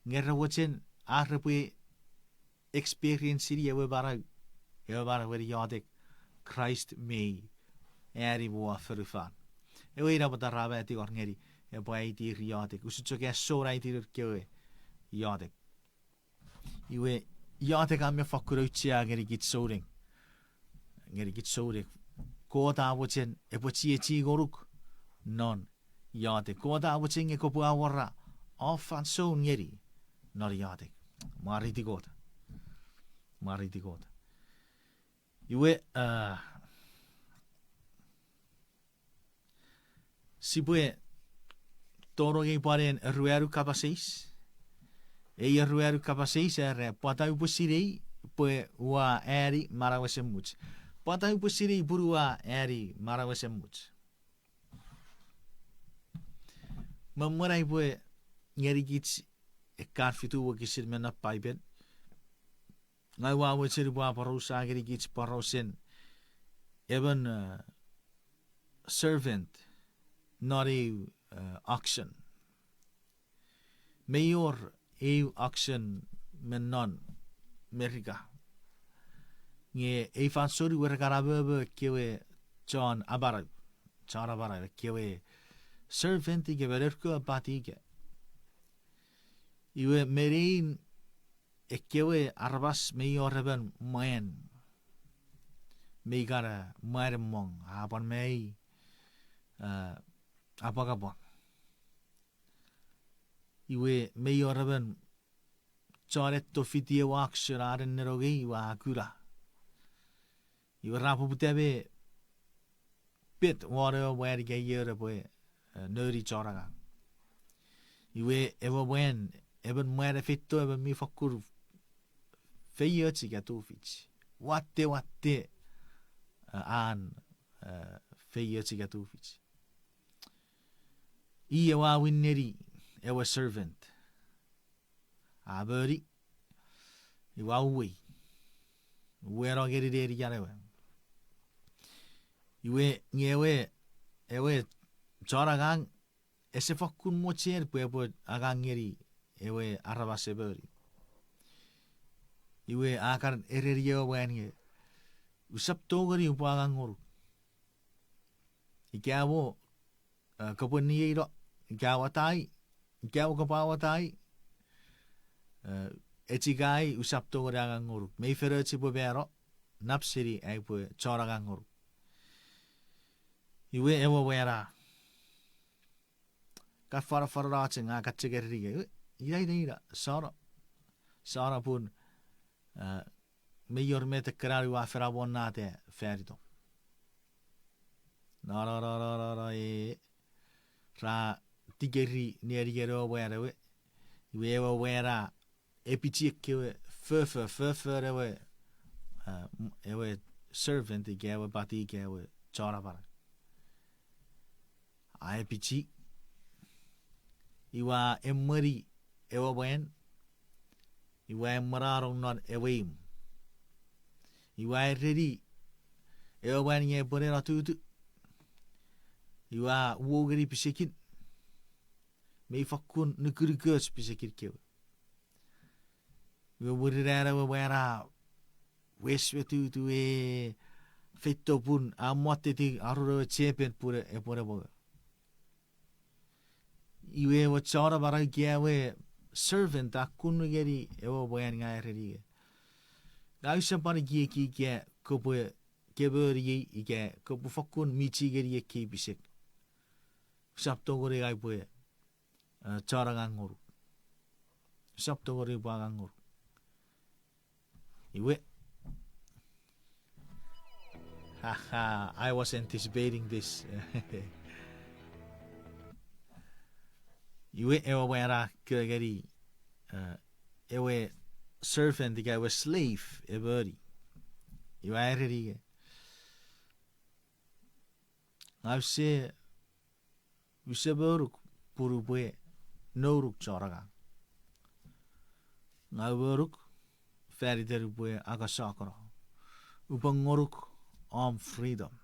nge re mochen ar repwe experience-ini ewe manau, ewe manauen iotek Kraist mi ani me won fonufan. Ewe ina pwata ra mei tingor ngeni, epwe aitir iotek, usun chok a sona aitir kewe iotek. Iwe, iotek a mi fokkun auchea ngeni kich souneng. Ngeni kich souneng. Kot a mochen epwe chiechi ngonuk non iotek. Kot a mochen nge kopwe awora om fansoun ngeni non iotek. Mwareiti Kot. Mwareiti Kot. Iwe, a, sipwe tonong ei pwan en aruanu kapas eis. Ei aruanu kapas eis era, pwata upwe sinei pwe ua ani manau esemuch? Pwata upwe sinei pun ua ani manau esemuch? Me mwen ai upwe ngenikich ekkan fitu wokisin me non Paipen, ngang ua mochen upwe aporausa ngenikich porausen emon, a, servant non eu, a, auction. Mei wor eu auction me non Merika. Nge ei fansoun iwe re kan amomo ekkewe chon amanau, chon amanau, ekkewe servant ika me nour kewe pati ika. Iwe me nein ekkewe aramas mei wor emon mwan, mei kan, a, mwan mong, a pwan mei, a, apwangapwang. Iwe mei wor emon chon etto fiti ewe auction a nennenongei iwe a kuna. Iwe ra poputa me pet won ewe mwan ika ion epwe, a, nouni chon angang. Iwe ewe mwan, emon mwan a feito, emon mi fokkun feioch ika tufich. Watte, watte, a, an, a, feioch ika tufich. I ewe a win neni ewe servant. A moni, iwe a uwei. Uweno ngeni nenian ewe. Iwe nge ewe, ewe chon angang ese fokkun mochen pwe epwe angang ngeni ewe aramas e moni. Iwe a kan ereni ewe mwan nge, usap tongeni upwe angang ngonuk. Ika mo, a, kopwe nieino, ika watai, ika mo kopwe watai, a, echikai usap tongeni angang ngonuk. Mei fen och upwe mano, nap seni ai upwe chon angang ngonuk. Iwe ewe mwan a kan fanafanano chok nge a kan chok ereni nge, ina, ina, ina, sano. Sano pun, a, mei wor met ekkena ua fen amonnata fan itom. No, no, no, no, no, no, e, ra tikeri nenian ewe mwan ewe. Iwe ewe mwan a epichi ekkewe fofo, fofon ewe, a, ewe servant ika ewe pati ika ewe chon amanau. A epichi, iwe a emweni ewe mwan, iwe a emwenanong non ewe imw. Iwe a ereni ewe mwan nge epwe neno tutu. Iwe a wou ngeni pisekin, mei fokkun nukunukoch pisekin kewe. Iwe mwirin an ewe mwan a wes me tutu e feito pun a mottetin arun ewe chepen pun epwe ne mongo. Iwe ewe chon amanau ika ewe servant a kun ngeni ewe mwan nge a ereni nge, ngang usap pwan ekieki ika kopwe, ke moniei ika kopwe fokkun michi ngeni ekkei pisek. Usap tongeni ngang upwe, a, chon angang ngonuk. Usap tongeni upwe angang ngonuk. Iwe, haha, I was anticipating this. Iwe ewe mwan a kongeni, eh, ewe servant ika ewe slave e moni. Iwe a ereni, ngang use, use monuk pun upwe nounuk chon angang. Ngang monuk fan iten upwe akasokono. Upwe ngonuk om freedom.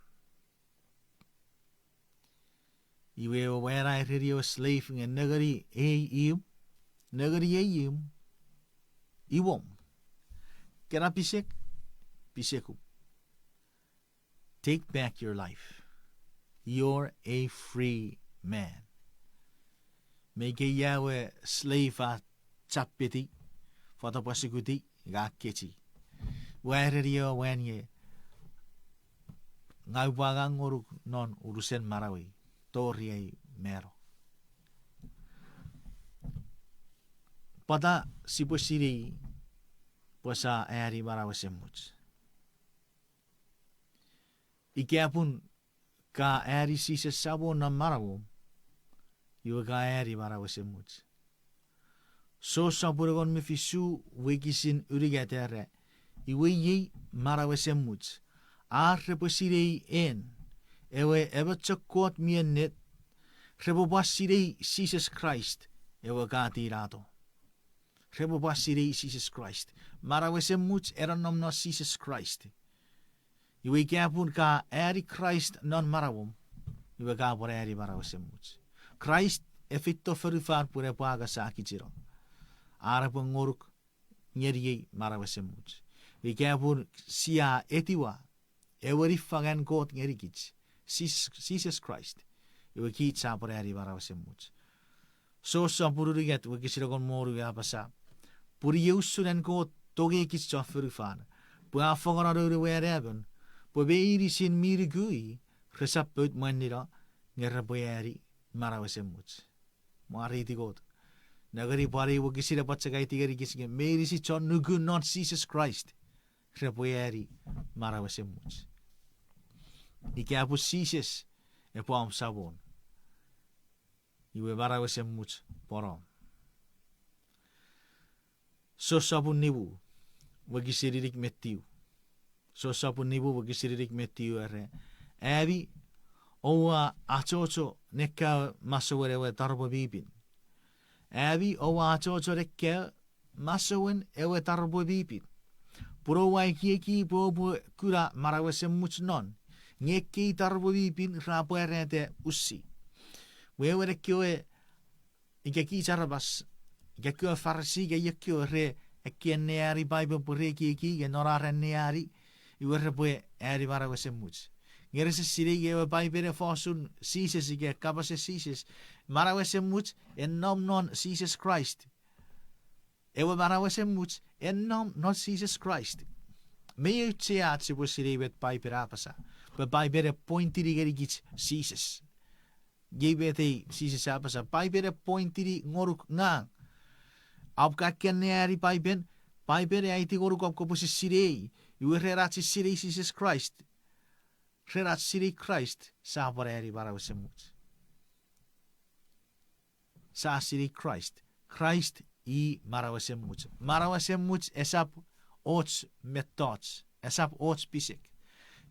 Iwe ewe mwan a ereni ewe slave nge nengeni ei imw, nengeni ei imw, imwom. Kena pisek, pisekum. Take back your life. You're a free man. Me ika ia ewe slave a chapeti, fatapwasikuti, ika kechiw. Ua ereni ewe mwan nge, ngang upwe angang ngonuk non unusen manauei, tori ai mano. Pwata sipwe sinei pwe sia ani manau esemuch? Ika pun ka ani Jises Samon non manauom, iwe ka ani manau esemuch. Jon sopun engon me fisu wokisin unungat a era, iwe iei manau esemuch, ar repwe sinei en, ewe emon chok Kot mi ennet, repwe pwan sinei Jises Kraist, ewe ka tinato. Repwe pwan sinei Jises Kraist. Manau esemuch e nonnom non Jises Kraist. Iwe ika pun ka ani Kraist non manauom, iwe ka pwan ani manau esemuch. Kraist e feito fonufan pwe epwe angasakicheno. Ar epwe ngonuk ngeniei manau esemuch. Ika pun sia etiwa ewe niffangen Kot ngenikich, Jis-, Jises Kraist, iwe kich sia pwan ani manau esemuch. Jon sopun unungat wokisin engon me wonu a apasa, pun iei usun an Kot tongeikich chon fonufan, pwe a fangeno noun we Anaemon, pwe meinisin mi nuku i resap pout mwanino, nge repwe ani manau esemuch. Mwareiti Kot. Nengeni pwan ei wokisin epwe chok aiti ngenikich nge meinisin chon nuku non Jises Kraist repwe ani manau esemuch. Ika pun Jises epwe om Samon, iwe manau esemuch pwan om. Jon sopun nimu, wokisin inik me tiu. Jon sopun nimu wokisin inik me tiu era, ami oua achocho ne kaeo masouen ewe taropwe mi pin. Ami oua achocho ne kaeo masouen ewe taropwe mi pin. Pun oua ekieki pwe oupwe kuna manau esemuch non, nge ekkei taropwe mi pin ra pwarata usi. Wewen ekkewe, ika kich aramas, ika ekkewe Farisi, ika ekkewe re, ekkewe anneani Paipen pwe re ekieki nge non ar anneani, iwe repwe ani manau esemuch. Nge rese sinei ewe Paipen e fosun Jises ika kapasen Jises. Manau esemuch e nom non Jises Kraist. Ewe manau esemuch e nom non Jises Kraist. Mi auchea ach sipwe sinei met Paipen a apasa, pwe Paipen e pointini ngenikich Jises. Iei met ei Jises a apasa, Paipen e pointini ngonuk ngang. Om ka anneani Paipen, Paipen e aiti ngonuk om kopwe sinei, iwe ren ach sinei Jises Kraist, ren ach sinei Kraist, sia pwan ani manau esemuch. Sia sinei Kraist. Kraist i manau esemuch. Manau esemuch esap och mettoch, esap och pisek.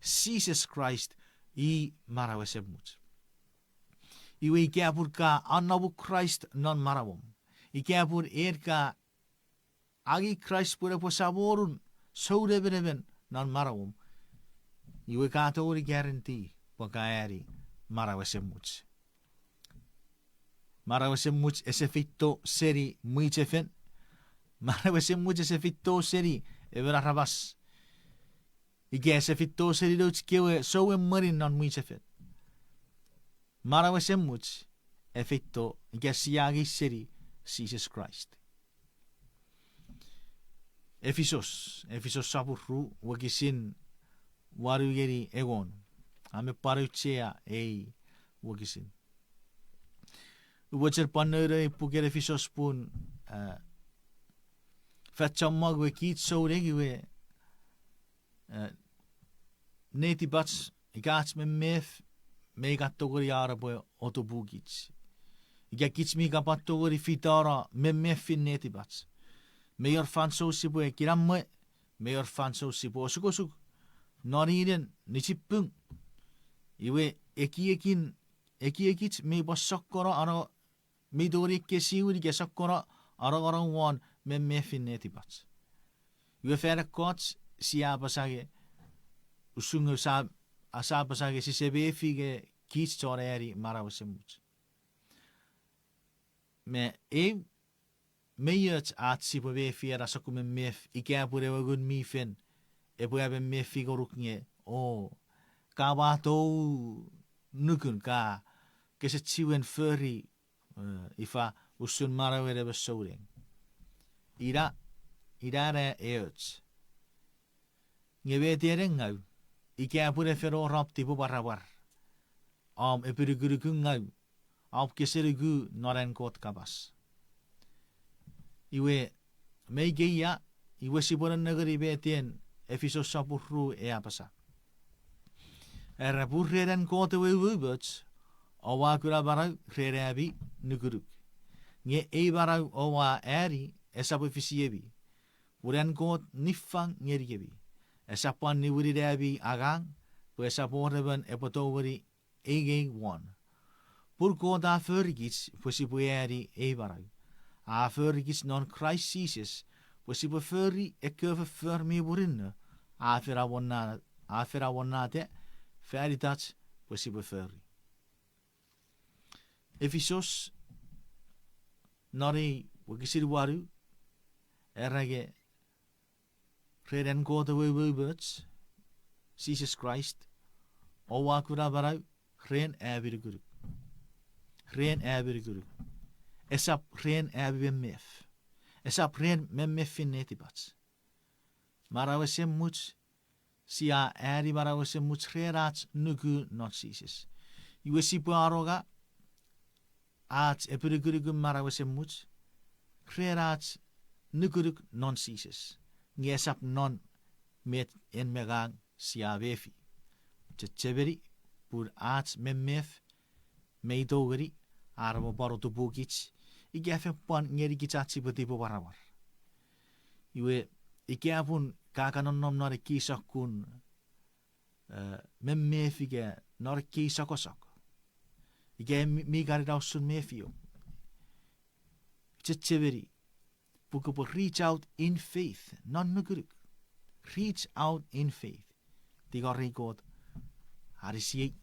Jises Kraist i manau esemuch. Iwe ika pun ka anomu Kraist non manauom, ika pun en ka angei Kraist pwe epwe Samonun sounemenemen non manauom, iwe ka tongeni guarantee pwe ka ani manau esemuch. Manau esemuch ese feito seni mwichefen. Manau esemuch ese feito seni emon aramas. Ika ese feito seni nouch kewe souemwenin non mwichefen. Manau esemuch e feito ika sia angei seni Jises Kraist. Efisos, Efisos sopun ru, wokisin wanu ngeni engon. Ame pwan auchea ei wokisin. Upwe chok pwan nounou ei puken Efisos pun, eh, fan chommong we kich souneng iwe eh, netipach, ika ach memef, me ika tongeni an epwe otupukich. Ika kich mi kapwan tongeni fitono memefin netipach. Mei wor fansoun sipwe kinamwe, mei wor fansoun sipwe osukosuk, noninen, nichipung. Iwe ekiekin, ekiekich mi pwan sokkono ano, mi tongeni ekkesiwin ika sokkono anongonong won memefin netipach. Iwe fan ekkoch sia apasa nge, usun nge sa, sia apasa nge sise mefi nge kich chon ani manau esemuch. Me eu, mei och ach sipwe mefi ena sokkun memef ika pun ewe Ngun mi Fel epwe amemefi ngonuk nge, o, ka mwatou nukun, ka kese chiwen fori, eh, ifa, usun manauen emon souneng. Ina, ina ena eoch. Nge met en ngau, ika pun e fen wor om tipemwaramwar, om epinukunuku ngau, om kese nuku non an Kot kapas. Iwe, me ikeia, iwe sipwe nennengeni met en Efisos sopun ru e apasa. Era pun ren an Kot ewe umoumoch, oua kuna manau ren ami nukunuk. Nge ei manau oua ani esap efisiemi, pun an Kot niffang ngenikemi. Esap pwan niwinin ami angang, pwe esap wor emon epwe tongeni eingei won. Pun Kot a forikich pwe sipwe ani ei manau. A forikich non Kraist Jises pwe sipwe fori ekkewe foffor mi murinno a fen awonna-, a fen awonnata fan itach pwe sipwe fori. Efisos non ei wokisin wanu, era nge ren an Kot ewe umoumoch, Jises Kraist, oua kuna manau ren ami nukunuk. Ren ami nukunuk. Esap ren ami memef. Esap ren memefin netipach. Manau esemuch, sia ani manau esemuch ren ach nuku non Jises. Iwe sipwe anonga ach epinukunukun manau esemuch ren ach nukunuk non Jises. Nge esap non met en me ngang sia mefi. Chechemeni, pun ach memef mei tongeni, are mo pwan otupukich, ika fen pwan ngenikich ach sipwe tipemwaramwar. Iwe, ika pun ka kan nonnom non ekkei sokkun, eh, memef ika non ekkei sokkosok, ika mi, mi kan ina usun mefiom, chechemeni pwe kopwe reach out in faith, non nukunuk. Reach out in faith. Tingorei Kot, anisiei,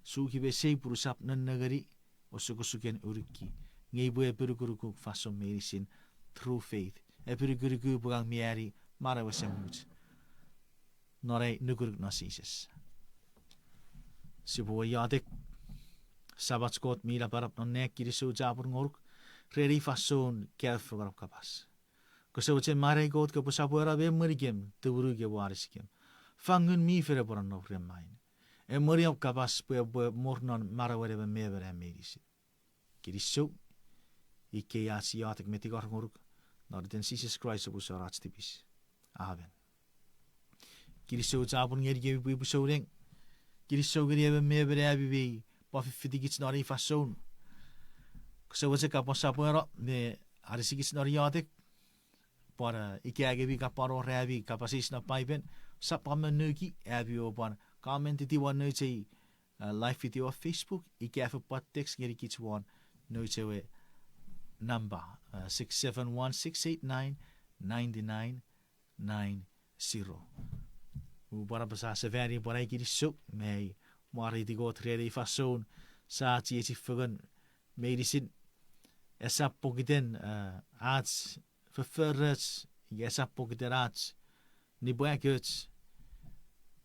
suki me sei pun usap nennengeni osukosuken unukki. Nge upwe epinukunukuk fansoun meinisin through faith. Epinukunukuk pwe ngang mi ani manau esemuch non ai nukunuk non Jises. Sipwe iotek. Samach Kot mi napanap non nang, kinisou chapur ngonuk ren ei fansoun kaeo fengen om kapas. Kose mochen mwareiti Kot kopwe sopweno me emwenikem, tumunu kem, anisikem. Fang Ngun mi Fel epwe nonnom rem main. Emweni om kapas pwe epwe mor non manauen emon me emon am meinisin. Kinisou, ikkei ach iotek me tingor ngonuk, non iten Jises Kraist sopwuson ach tipis. Amen. Kinisou chapur ngenikemi pwipwi souneng. Kinisou ngeni emon me emon ami mi pwan fiffitikich non ei fansoun. Kose mochen ka pwan sopweno me anisikich non iotek, pwan, eh, ika nge mi ka pwan wor ami kapas eis non Paipen, usap pwan monuki, ami oupwe pwan comment-iti won nouch ei, eh, live video won Facebook, ika fen pwan text ngenikich won nouch ewe nampa, eh, six seven one, six eight nine, nine nine nine zero. Upwe pwan apasa sefani pwan ai kinisou me mwareiti Kot ren ei fansoun sa chiechi fengen meinisin, esap pokiten, eh, ach fofforoch, ika esap pokiten ach nipwakoch,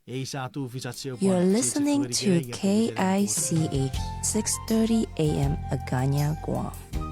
ei sa tufich ach sipwe pwan chiechi fengen ikenai, ika pokiten Kot. You're listening to K I C H six thirty A M Agana, Guam.